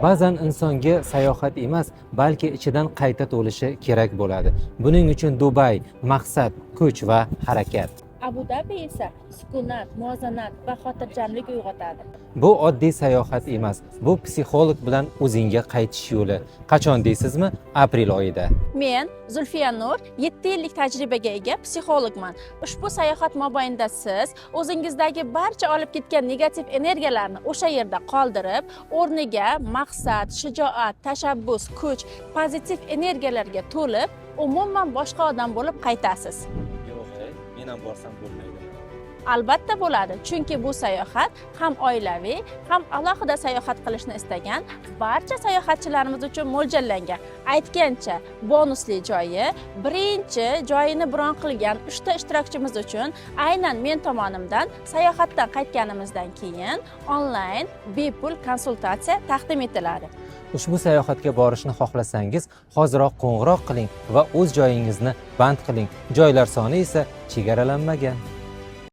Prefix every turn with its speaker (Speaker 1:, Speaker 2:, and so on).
Speaker 1: Ba'zan insonga sayohat emas, balki ichidan qayta to'lishi kerak bo'ladi. Buning uchun Dubay maqsad, kuch va harakat.
Speaker 2: Abu Dabi esa sukunat, muvozanat va xotirjamlik uyg'otadi.
Speaker 1: Bu oddiy sayohat emas, bu psixolog bilan o'zingga qaytish yo'li. Qachon deysizmi? Aprel oyida.
Speaker 2: Men Zulfiya Nur, 7 yillik tajribaga ega psixologman. Ushbu sayohat mobaynida siz o'zingizdagi barcha olib ketgan negativ energiyalarni o'sha yerda qoldirib, o'rniga maqsad, shijoat, tashabbus, kuch, pozitiv energiyalarga to'lib, umuman boshqa odam bo'lib qaytasiz.
Speaker 1: Yo'q, men ham borsam bo'lmaydi.
Speaker 2: Albatta bo'ladi, chunki bu sayohat ham oilaviy, ham alohida sayohat qilishni istagan barcha sayohatchilarimiz uchun mo'ljallangan. Aytgancha, bonusli joyi: birinchi joyini bron qilgan 3 ta ishtirokchimiz uchun aynan men tomonimdan sayohatdan qaytganimizdan keyin onlayn bepul konsultatsiya taqdim etiladi.
Speaker 1: Ushbu sayohatga borishni xohlasangiz, hoziroq qo'ng'iroq qiling va o'z joyingizni band qiling. Joylar soni esa chegaralanmagan.